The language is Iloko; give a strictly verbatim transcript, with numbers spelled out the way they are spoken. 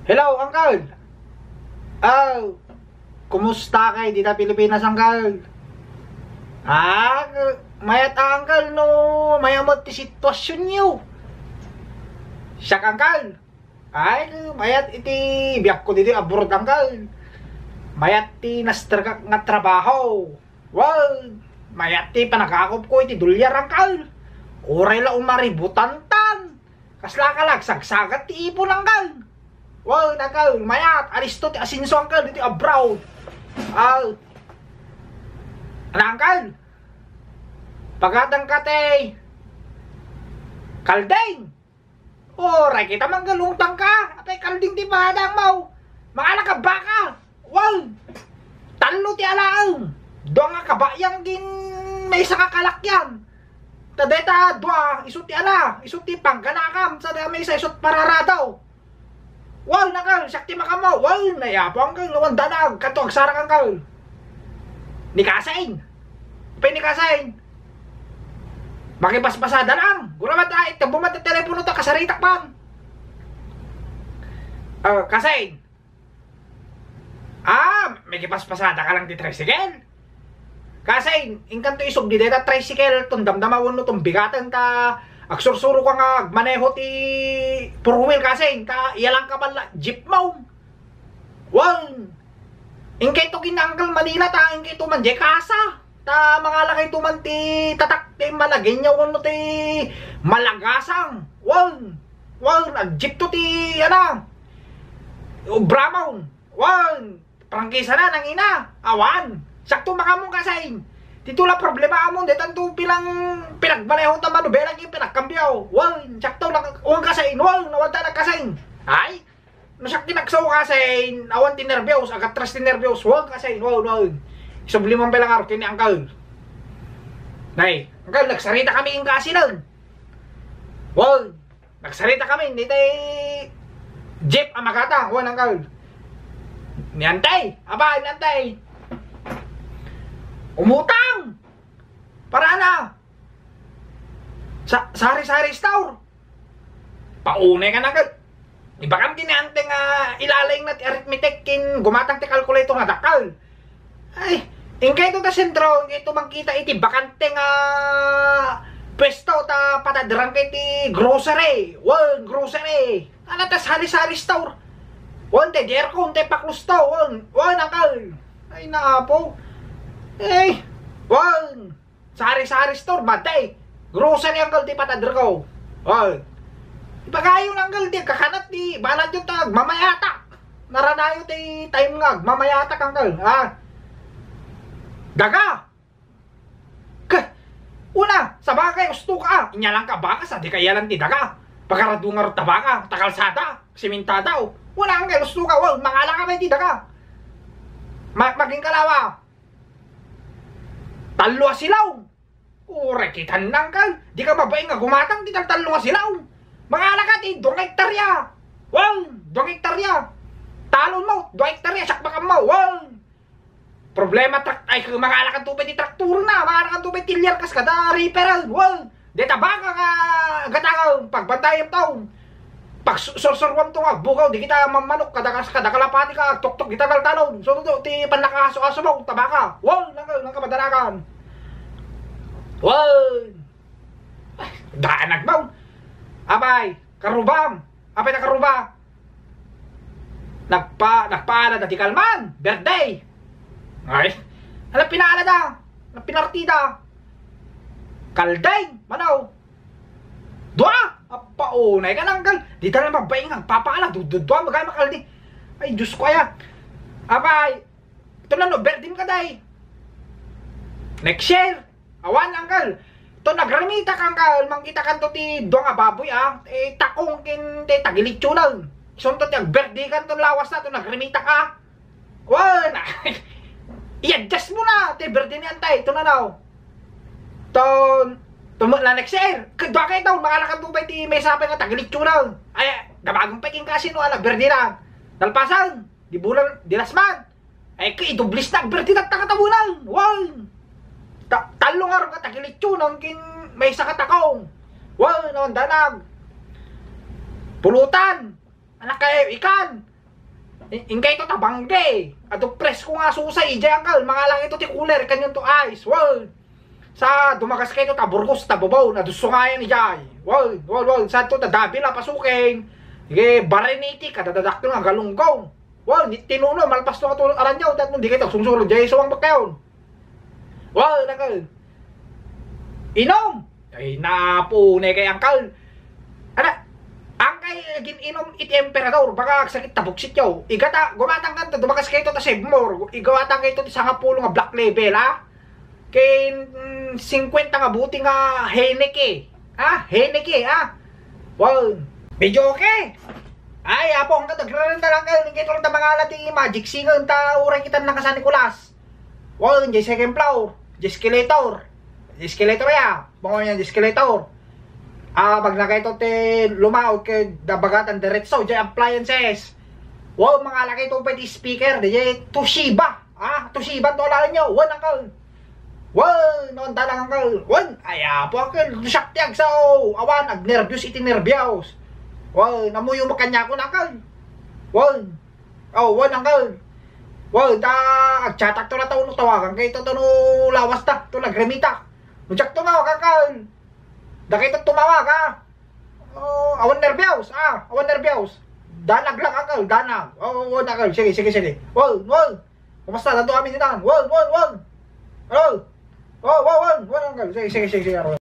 Hello, Uncle! Ah, kumusta kay dita Pilipinas, Uncle? Ah, mayat, Uncle, no mayat met ti sitwasionyo. Siak, Uncle? Ay, mayat iti biagko ditoy abroad, Uncle. Mayat ti nasterkak nga trabaho. Well, mayat ti panagakupko iti dolyar, Uncle. Uray la umaributantan. Kasla ka la agsagsagat ti ipon, Uncle. Well, Uncle, mayat, alisto ti asenso, Uncle, ditoy abroad. Ah, ano, Uncle? Pagatangka ti kalding. Uray kita, Uncle, utangka. Apay kalding ti pagatangmo? Mangalak ka baka. Wow! Tallo ti alaem. Dua nga kabayang ken maysa nga kalakyan. Ta dayta dua, isu ti ala, isu ti pangganakam, sa dayta maysa isu ti pararadaw. Wow, Uncle, siak ti makammo. Wow, nayapo, Uncle, awan danag, kanto agsarak, Uncle. Ni Kasain. Apay ni Kasain? Makipaspasada lang. Gura met, ay, tabo met ti telepono ta kasaritak man. Ah, Kasain. Ah, makipaspasada ka lang ti tricycle? Kasain, inkanto isubli dayta tricycle, ton damdama wenno ton bigaten ta agsursuro ka nga agmaneho ti four wheel, Kasain, ta iya lang ka pala jeep mo. Wen, inkayto ken Uncle Manila ta inkayto man diay kasa. Ta mangalakayto man ti tatak ti Malagueña wenno ti Malagasang. Wen, wen, agjeepto ti, ana, obra mo. Wen, prangkisana nangina. Awan. Siakto makammo, Kasain. Dayta la problemaam, daytanto pilang pinagmaneho ta manobela ken pinagkambio. Wen, siakto lang, wen, Kasain. Wen, awan ta nagkasain. Ay, no siak ti nagsaw, Kasain, awan ti nerbios, agatras ti nerbios. Wen, Kasain, wen, wen. Isubli man pay la ngarud ken ni Uncle. Nay, Uncle, nagsarita kami ken Kasain. Wen, nagsarita kami, ditoy jeep a magatang, wen, Uncle. Ni Antay, aba, ni Antay. Umutang! Para na! Sa, sari-sari store! Paunay ka na, Uncle. Ibagam ken ni Antay nga ilalayna ti arithmetic ken gumatang ti calculator nga dakkel. Ay, inkayto ta sentro, inkayto makita iti bakante nga pwesto ta pataderanka iti grocery. Wen, grocery. Ala ta sari-sari store. Wen, ti aircon, ti paklusto. Wen, wen, Uncle. Ay, naapo. Ay, wen. Sari-sari store, bantay. Grocery, Uncle, ti pataderko. Oy. Ipagayo na, Uncle, ti kakanat ti banadyo ta agmamayatak. Naranayo ti time nga agmamayatak, Uncle, ha? Daga! Ka, una, sa baka kay usto ka, ah. Inya lang ka baka, sa di ka iyalan ti daga. Pagkaradu nga rod ta baka, ta kalsada, simintada, oh. Una, Uncle, usto ka, wow, mangala ka ba iti daga? Ma-, maging kalawa. Tallo a silaw. Uray, kitan, Uncle. Di ka mabain nga gumatang ti taltallo nga silaw. Mangala ka ti dua nga hektarya. Wow, dua nga hektarya. Talon mo, dua nga hektarya, siak makammo. Wow. Problema, trak-, ay, mangala ka tubig ti traktor na. Mangala ka tubig ti liar kas kada reaper. Wow. Deta baka nga gatagaw, pagbantayem taon. Pag su-, sursurwam to nga agbugaw, di kita mammanok, kada kas-, kada kalapati ka, agtuktok kita taltalon. Suno ti pannakaaso-aso mo, tabaka. Wow, nang, nang kamadanagan. Wow. Ay, danag mo. Apay, karubam. Apay na karuba. Nagpa-, nagpaalada ti kalman, birthday. Ay, ala pinaalada, ala pinartida. Kalding, manaw. Dua, apaunay ka, Uncle. Di talaga mabaing agpapaala, dududua, magay makaldi. Ay, Diyos ko, aya. Apay, ito na, no, birthday mo ka, day. Next year. Awan, Uncle. To nagramitak, Uncle, mangkitakanto ti dua nga baboy, ah. Eh, takong ken ti tagilitsunan. Isunto ti agbirdikan ton lawas na, to nagramitak, ah. Wan, i-adjust mo na, ti birthday ni Antay, to na daw. To, to mo na next year. Kadua kay taon, makalakan mo ba iti may sapay nga tagilitsunan? Ay, dabagan pa king kasino, ala, birthday na. Nalpasan, di bulan, di last month. Ay, kay idublis na, birthday na takatabunan. Wow! Ta-, tallo nga ro ka tagilitsunan kin may isa ka takong. Wow, naman danag. Pulutan. Anak kayo, ikan. I-, inkayto ta bangge. Adu presko nga susa idiay, uncle. Mangalakayto ti cooler, kanianto ice. Wen. Sa dumagas kayto ta Burgos, ta Bobon, adu sungayan idiay. Wen, wen, wen. Sa to ta Davila, pasuken. Sige, Bariniti, kadadadakkel nga galunggong. Wen, ni tinuno, malpasto nga tulo aranyaw, tapno di kayto agsungsuro, diay suang bakkayon. Wen, uncle. Inom! Ay, napu, ne kay uncle. Ana, uncle, gin-inom iti Emperador, baka agsakit ta buksityo. Igata, gumatang kanto, dumagas kayto ta Sevmor. Igawatan kayto ti sangapulo nga Black Label, ha? Ken, mm, singkwenta nga buti nga Heineken. Ha? Heineken, ha? Wow. Medyo okay. Ay, apo, ang kadagraran talaga. Hindi kayo tulad ng mga alati, Magic Singer, ta uray kita na ka San Nicolas. Wen, diay second floor, diay escalator. Diay escalator ya, bangon yan, diay escalator. Ah, pag nakita ti lumaod kay dabagatan diretso, diay appliances. Wow, mga laki to pwede speaker, diay Toshiba. Ah, Toshiba to lang nyo. Wen, uncle. Wen, noon dalang, uncle. Wen, ay, apo, uncle. Siak ti agsa, oh. Awan, agnerbios iti nerbios. Wen, amuyo makanya ko, uncle. Wen. Oh, wen, uncle. Wen, ta, agchatak to na tao, no, tawagan kay to, to, no, lawas ta, to, nagremita. Mujak tumawag, uncle. Dakay to tumawag, ha? Oh, awan nerbios, ah, awan nerbios. Danag lang, uncle, danag. Oh, wen, uncle. Sige, sige, sige. Wen, wen. Kumusta? Tanto kami ditan. Wen, wen, wen. Hello? Oh, wen, wen, wen, uncle. Sige, sige, sige, sige.